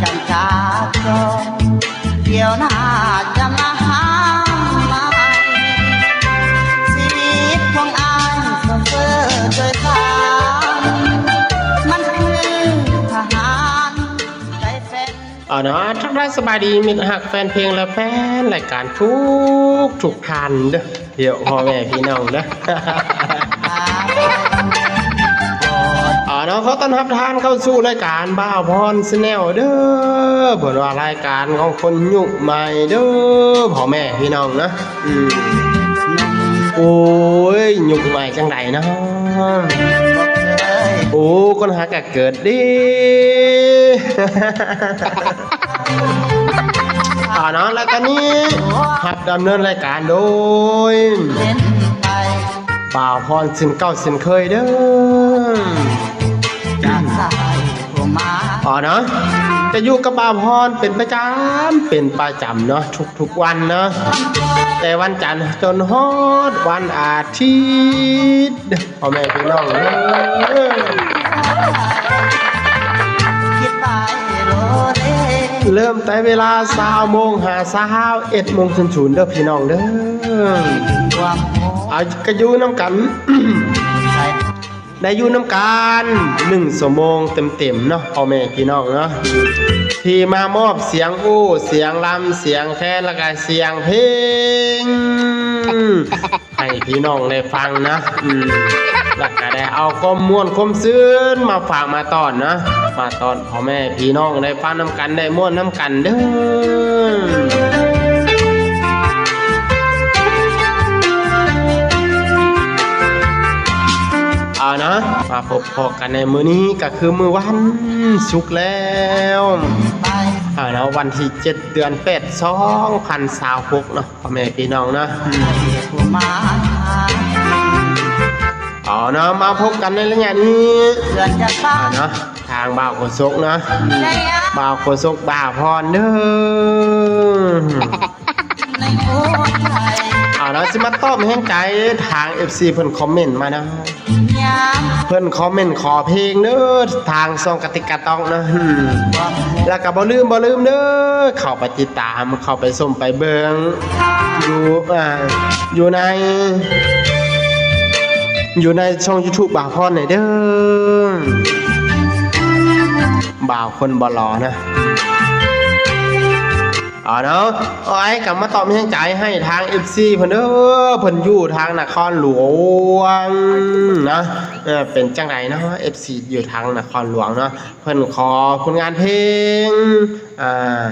ຈັນຈາກຈອງ ດຽວໜ້າຈະມາຫາໃໝ່ ຊີວິດຂອງອ້າຍເສົ້າເຊີໂດຍສານ ມັນຄືທະຫານໃຈແຟນ. ເອົາເນາະ ທັກທາຍສະບາຍດີມິດຮັກແຟນເພງ ແລະ ແຟນລາຍການທຸກທຸກທ່ານເດີ້ ພີ່ ພໍ່ແມ່ພີ່ນ້ອງເດີ້. ເອົາເນາະ ຂໍຕ້ອນຮັບທ່ານເຂົ້າສູ່ລາຍການບ່າວພອນ Channel ເດີ້ ເພິ່ນວ່າລາຍການຂອງຄົນຍຸກໃໝ່ເດີ້ ພໍ່ແມ່ພີ່ນ້ອງເນາະ. ອືມ ໂອ້ຍ ຍຸກໃໝ່ຈັ່ງໃດເນາະ ໂອ້ ຄົນຫາກະເກີດເດ້. ອ່າເນາະ ແລະ ຕອນນີ້ຮັບດຳເນີນລາຍການໂດຍ ບ່າວພອນເຊັ່ນເກົ່າເຊັ່ນເຄີຍເດີ້. ອໍເນາະ ຈະຢູ່ກັບບ່າວພອນເປັນປະຈຳ ເປັນປະຈຳເນາະ ທຸກໆວັນເນາະ ແຕ່ວັນຈັນຈົນຮອດວັນອາທິດ ພໍ່ແມ່ພີ່ນ້ອງເອີຍ. ເລີ່ມແຕ່ເວລາຊາວໂມງຫາຊາວເອັດໂມງສູນໆເດີ້ ພີ່ນ້ອງເດີ້. ເອົາ ກະຢູ່ນຳກັນ ໄດ້ຢູ່ນຳກັນໜຶ່ງຊົ່ວໂມງເຕັມໆເນາະ ພໍ່ແມ່ພີ່ນ້ອງເນາະ ທີ່ມາມອບສຽງໂອ້ ສຽງລຳ ສຽງແຄນ ແລ້ວກະສຽງເພງ ໃຫ້ພີ່ນ້ອງໄດ້ຟັງນະ ອືມ ແລ້ວກະໄດ້ເອົາຄວາມມ່ວນຄວາມຊື່ນມາຝາກມາຕ້ອນນະ ມາຕ້ອນພໍ່ແມ່ພີ່ນ້ອງໄດ້ຟັງນຳກັນ ໄດ້ມ່ວນນຳກັນເດີ້. ເອົານະ ມາພົບພໍ້ກັນໃນມື້ນີ້ ກະຄືມື້ວັນສຸກແລ້ວ ເອົານະ ວັນທີເຈັດ ເດືອນແປດ ສອງພັນຊາວຫົກເນາະ ພໍ່ແມ່ພີ່ນ້ອງເນາະ. ເອົາເນາະ ມາພົບກັນໃນໄລຍະນີ້ ເອົາເນາະ ທາງບ່າວໂຄສົກເນາະ ບ່າວໂຄສົກ ບ່າວພອນເດີ້. ເອົາເນາະ ຊິມາຕອບແຮງໃຈທາງເອັຟຊີເພິ່ນຄອມເມັນມາເນາະ ເພິ່ນຄອມເມັນຂໍເພງເດີ້ ທາງຊ່ອງກະຕິກກະຕອກເນາະ ແລ້ວກະບໍ່ລືມ ບໍ່ລືມເດີ້ ເຂົ້າໄປຕິດຕາມ ເຂົ້າໄປຊົມໄປເບິ່ງ ຢູ່ ອ່າ ຢູ່ໃນ ຢູ່ໃນຊ່ອງຢູທູບບ່າວພອນແດ່ເດີ້ ບ່າວຄົນບໍ່ຫຼໍ່ນະ. ເອົາເນາະ ອ້າຍກະມາຕອບແຮງໃຈໃຫ້ທາງເອັຟຊີເພິ່ນເດີ້ ເພິ່ນຢູ່ທາງນະຄອນຫຼວງນະ ເອີ ເປັນຈັ່ງໃດເນາະ ເອັຟຊີຢູ່ທາງນະຄອນຫຼວງເນາະ ເພິ່ນຂໍຜົນງານເພງ ອ່າ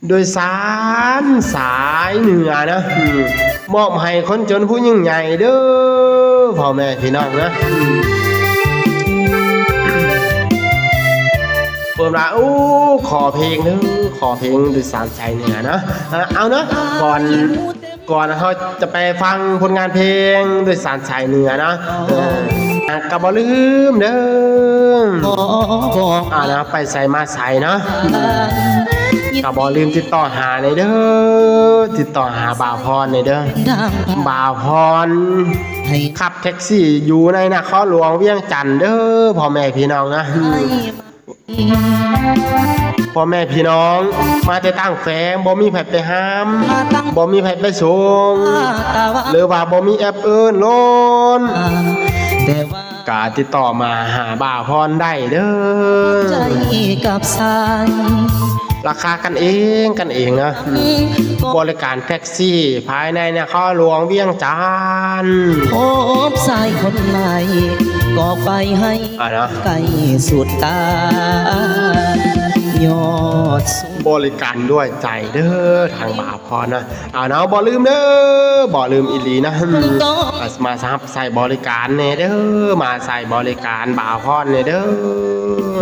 ໂດຍສານສາຍເໜືອນະ ອືມ ມອບໃຫ້ຄົນຈົນຜູ້ຍິ່ງໃຫຍ່ເດີ້ ພໍ່ແມ່ພີ່ນ້ອງນະ ອືມ ເພິ່ນວ່າ ໂອ້ ຂໍເພງເດີ້ ຂໍເພງໂດຍສານສາຍເໜືອນະ ເອົາເນາະ ກ່ອນ ກ່ອນເຮົາຈະໄປຟັງຜົນງານເພງໂດຍສານສາຍເໜືອເນາະ ເອີ ກະບໍ່ລືມເດີ້ ອ່າ ນະ ໄປໃສມາໃສເນາະ ກະບໍ່ລືມຕິດຕໍ່ຫາແດ່ເດີ້ ຕິດຕໍ່ຫາບ່າວພອນແດ່ເດີ້ ບ່າວພອນ ຂັບແທັກຊີຢູ່ໃນນະຄອນຫຼວງວຽງຈັນເດີ້ ພໍ່ແມ່ພີ່ນ້ອງນະ. ພໍ່ແມ່ພີ່ນ້ອງມາແຕ່ຕ່າງແຂວງ ບໍ່ມີໃຜໄປຫາມ ບໍ່ມີໃຜໄປສົ່ງ ຫຼືວ່າບໍ່ມີແອັບເອີ້ນໂລນ ກະຕິດຕໍ່ມາຫາບ່າວພອນໄດ້ເດີ້ ລາຄາກັນເອງ ກັນເອງນະ ບໍລິການແທັກຊີພາຍໃນນະຄອນຫຼວງວຽງຈັນ ພົບຊາຍຄົນໃໝ່ ກໍໄປໃຫ້ ອ່າ ນະ ໃກ້ສຸດຕາ ຍອດ ບໍລິການດ້ວຍໃຈເດີ້ ທາງບ່າວພອນນະ ອ່າ ນະ ບໍ່ລືມເດີ້ ບໍ່ລືມອີ່ຫຼີນະ ອ່າ ມາຮັບໃຊ້ບໍລິການແດ່ເດີ້ ມາໃຊ້ບໍລິການບ່າວພອນແດ່ເດີ້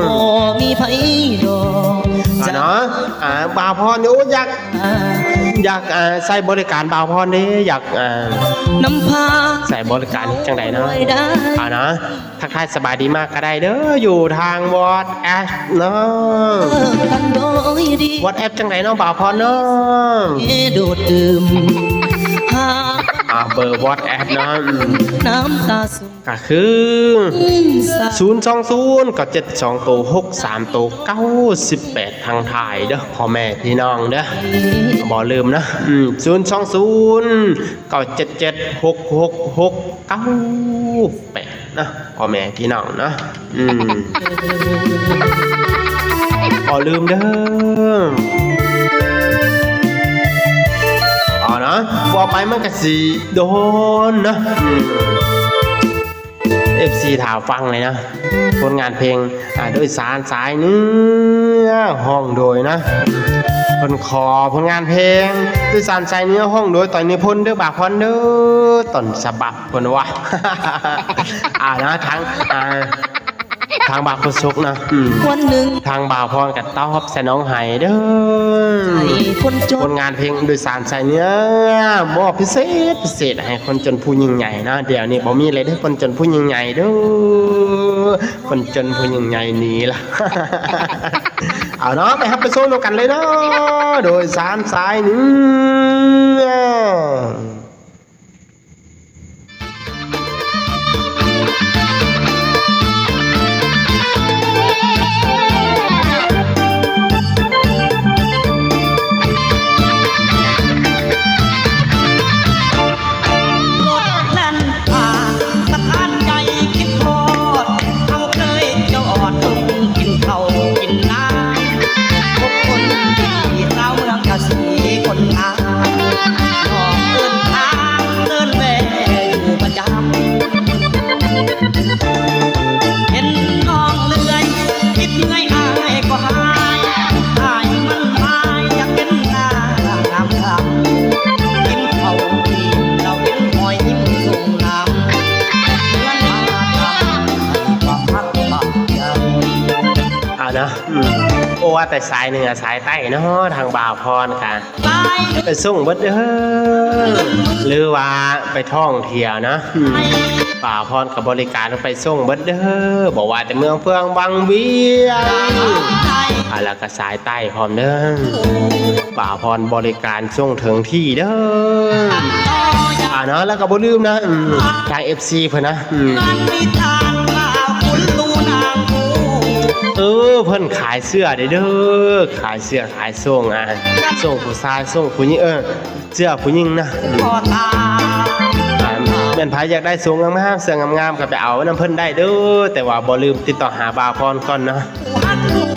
ບໍ່ມີໃຜດອກ ອ່າ ນະ ອ່າ ບ່າວພອນ ໂອ້ ຢາກ ຢາກ ອ່າ ໃຊ້ບໍລິການບ່າວພອນເດ້ ຢາກ ອ່າ ນຳພາ ໃຊ້ບໍລິການຈັ່ງໃດເນາະ ອ່າ ນະ ທັກທາຍສະບາຍດີມາກກະໄດ້ເດີ້ ຢູ່ທາງວອດແອັບເນາະ ເອີ ກັນໂດຍດີ ວອດແອັບຈັ່ງໃດເນາະ ບ່າວພອນເນາະ ໂດດຕື່ມ ຫາ ອາ ເບີວອດແອັບເນາະ ອືມ ນ້ຳຕາຊຸ່ມ ກະຄື ສາມ ສູນສອງສູນ ເກົ້າເຈັດສອງໂຕ ຫົກສາມໂຕ ເກົ້າສິບແປດ ທາງທ້າຍເດີ້ ພໍ່ແມ່ພີ່ນ້ອງເດີ້ ບໍ່ລືມເນາະ ອືມ ສູນສອງສູນ ເກົ້າເຈັດເຈັດ ຫົກຫົກຫົກ ເກົ້າແປດ ເນາະ ພໍ່ແມ່ພີ່ນ້ອງເນາະ ອືມ ບໍ່ລືມເດີ້ ເອົາເນາະ ເວົ້າໄປມັນກະຊິດົນເນາະ ອືມ ເອັຟຊີຖ້າຟັງເລີຍເນາະ ຜົນງານເພງ ອາ ໂດຍສານສາຍເໜືອ ຮ້ອງໂດຍເນາະ ເພິ່ນຂໍຜົນງານເພງ ໂດຍສານສາຍເໜືອ ຮ້ອງໂດຍ ຕ້ອຍນິພົນ ເດີ້ ບ່າວພອນເດີ້ ຕົ້ນສະບັບ ເພິ່ນວ່າ ອາ ນະ ທາງ ອາ ທາງບ່າວໂຄສົກນະ ອືມ ທາງບ່າວພອນກະຕອບສະໜອງໃຫ້ເດີ້ ໃຫ້ຄົນຈົນ ຜົນງານເພງໂດຍສານສາຍເໜືອ ມອບພິເສດ ພິເສດໃຫ້ຄົນຈົນຜູ້ຍິ່ງໃຫຍ່ນະ ດຽວນີ້ບໍ່ມີເລີຍເດີ້ ຄົນຈົນຜູ້ຍິ່ງໃຫຍ່ເດີ້ ຄົນຈົນຜູ້ຍິ່ງໃຫຍ່ໜີລະ ເອົາເນາະ ໄປຮັບໄປຊົມນຳກັນເລີຍເນາະ ໂດຍສານສາຍເໜືອ. ເອົາເນາະ ອືມ ໂອ້ ວ່າແຕ່ສາຍເໜືອສາຍໃຕ້ເນາະ ທາງບ່າວພອນກະໄປສົ່ງເບິດເດີ້ ຫຼືວ່າໄປທ່ອງທ່ຽວເນາະ ອືມ ບ່າວພອນກະບໍລິການໄປສົ່ງເບິດເດີ້ ບໍ່ວ່າແຕ່ເມືອງເຟືອງ ວັງວຽງ ອາ ລະ ກະສາຍໃຕ້ພ້ອມເດີ້ ບ່າວພອນບໍລິການສົ່ງເຖິງທີ່ເດີ້ ອາ ເນາະ ແລ້ວກະບໍ່ລືມນະ ອືມ ທາງເອັຟຊີເພິ່ນນະ ອືມ ເອີ ເພິ່ນຂາຍເສື້ອເດ້ເດີ້ ຂາຍເສື້ອຂາຍໂສ້ງ ອາ ໂສ້ງຜູ້ຊາຍ ໂສ້ງຜູ້ຍິງ ເອີ ເສື້ອຜູ້ຍິງນະ ອາ ແມ່ນໃຜຢາກໄດ້ໂສ້ງງາມໆ ເສື້ອງາມໆ ກະໄປເອົານຳເພິ່ນໄດ້ເດີ້ ແຕ່ວ່າບໍ່ລືມຕິດຕໍ່ຫາບ່າວພອນກ່ອນເນາະ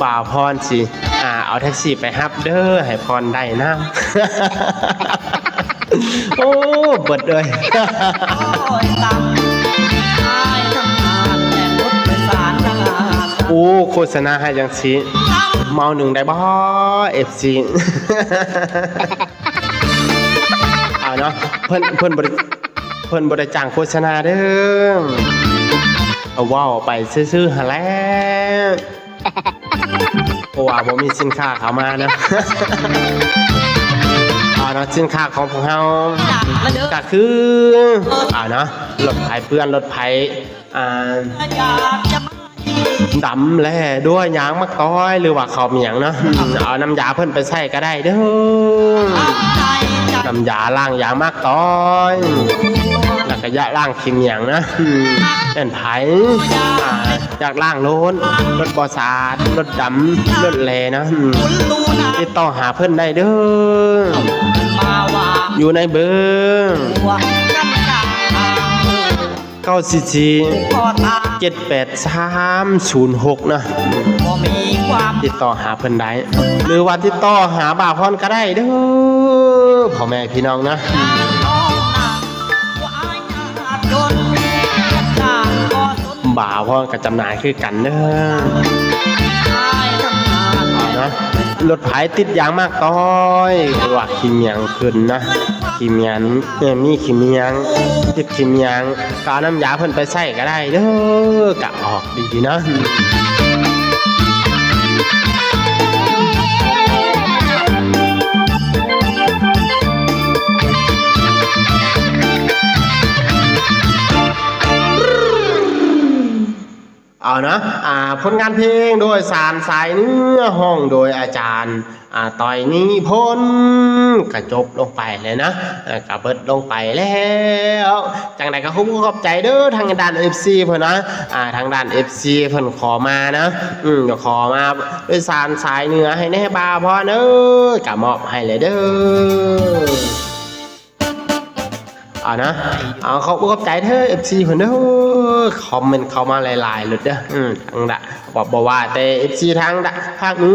ບ່າວພອນຊິ ອາ ເອົາແທັກຊີໄປຮັບເດີ້ ໃຫ້ພອນໄດ້ນຳ ໂອ້ ເບິດເອີຍ ໂອ້ ໂຄສະນາໃຫ້ຈັ່ງຊີ້ ເມົາໜຶ່ງໄດ້ບໍ່ ເອັຟຊີ ເອົາເນາະ ເພິ່ນ ເພິ່ນບໍ່ໄດ້ ເພິ່ນບໍ່ໄດ້ຈ້າງໂຄສະນາເດີ້ ເວົ້າໄປຊື່ໆຫັ້ນແຫຼະ ເພາະວ່າບໍ່ມີສິນຄ້າເຂົ້າມາເນາະ ເອົາເນາະ ສິນຄ້າຂອງພວກເຮົາກະຄື ເອົາເນາະ ລົດໄຖເປື້ອນ ລົດໄຖ ອ່າ ດຳແລ່ດ້ວຍຢາງໝາກຕອຍ ຫຼືວ່າເຂົ້າໝຽງເນາະ ອືມ ເອົານ້ຳຢາເພິ່ນໄປໃຊ້ກະໄດ້ເດີ້ ນ້ຳຢາລ້າງຢາງໝາກຕອຍ ແລ້ວກະຢາລ້າງຂີ້ໝຽງນະ ອືມ ແມ່ນໃຜ ອາ ຢາກລ້າງລົດ ລົດບໍ່ສະອາດ ລົດດຳ ລົດແຫຼນະ ອືມ ຕິດຕໍ່ຫາເພິ່ນໄດ້ເດີ້ ຢູ່ໃນເບີ ເກົ້າສີ່ສີ່ ເຈັດແປດສາມສູນຫົກ ເນາະ ຕິດຕໍ່ຫາເພິ່ນໄດ້ ຫຼືວ່າຕິດຕໍ່ຫາບ່າວພອນກະໄດ້ເດີ້ ພໍ່ແມ່ພີ່ນ້ອງເນາະ ບ່າວພອນກະຈຳໜ່າຍຄືກັນເດີ້ ເນາະ ລົດໃຜຕິດຢາງໝາກຕອຍ ຫຼືວ່າຂີ້ໝຽງຂຶ້ນນະ ຂີ້ໝຽງ ມີຂີ້ໝຽງ ຕິດຂີ້ໝຽງ ກະເອົານ້ຳຢາເພິ່ນໄປໃຊ້ກະໄດ້ເດີ້ ກະອອກດີເນາະ. ເອົານະ ອ່າ ຜົນງານເພງໂດຍສານສາຍເໜືອ ຮ້ອງໂດຍອາຈານ ອ່າ ຕ້ອຍນິພົນ ກະຈົບລົງໄປແລ້ວນະ ເອີ ກະເບິດລົງໄປແລ້ວ. ຈັ່ງໃດກະຂໍຂອບໃຈເດີ ທາງດ້ານເອັຟຊີເພິ່ນນະ ອ່າ ທາງດ້ານເອັຟຊີເພິ່ນຂໍມານະ ອືມ ຂໍມາໂດຍສານສາຍເໜືອໃຫ້ແດ່ ບ່າວພອນເອີຍ ກະມອບໃຫ້ແລ້ວເດີ. ເອົານະ ເອົາ ຂອບອົກຂອບໃຈເດີ ເອັຟຊີເພິ່ນເດີ ຄອມເມັນເຂົ້າມາຫຼາຍໆໂລດເດີ ອືມ ທັງດະ ບໍ່ ບໍ່ວ່າແຕ່ເອັຟຊີທາງດະ ພາກເໜື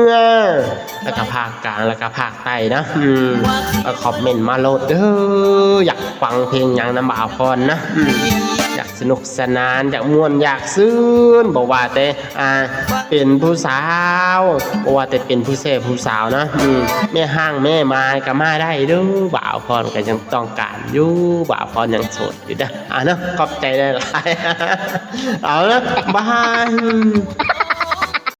ອ ແລ້ວກະພາກກາງ ແລ້ວກະພາກໃຕ້ນະ ອືມ ຄອມເມັນມາໂລດເດີ ຢາກຟັງເພງຫຍັງນຳບ່າວພອນນະ ອືມ ຢາກສະໜຸກສະໜານ ຢາກມ່ວນ ຢາກຊື່ນ ບໍ່ວ່າແຕ່ ອ່າ ເປັນຜູ້ສາວ ບໍ່ວ່າແຕ່ເປັນຜູ້ແຊຜູ້ສາວນະ ອືມ ແມ່ຮ້າງແມ່ໝ້າຍກະມາໄດ້ເດີ ບ່າວພອນກະຍັງຕ້ອງການຢູ່ ບ່າວພອນຍັງໂສດຢູ່ເດີ ອ່າເນາະ ຂອບໃຈຫຼາຍໆ ເອົານະ ບາຍ.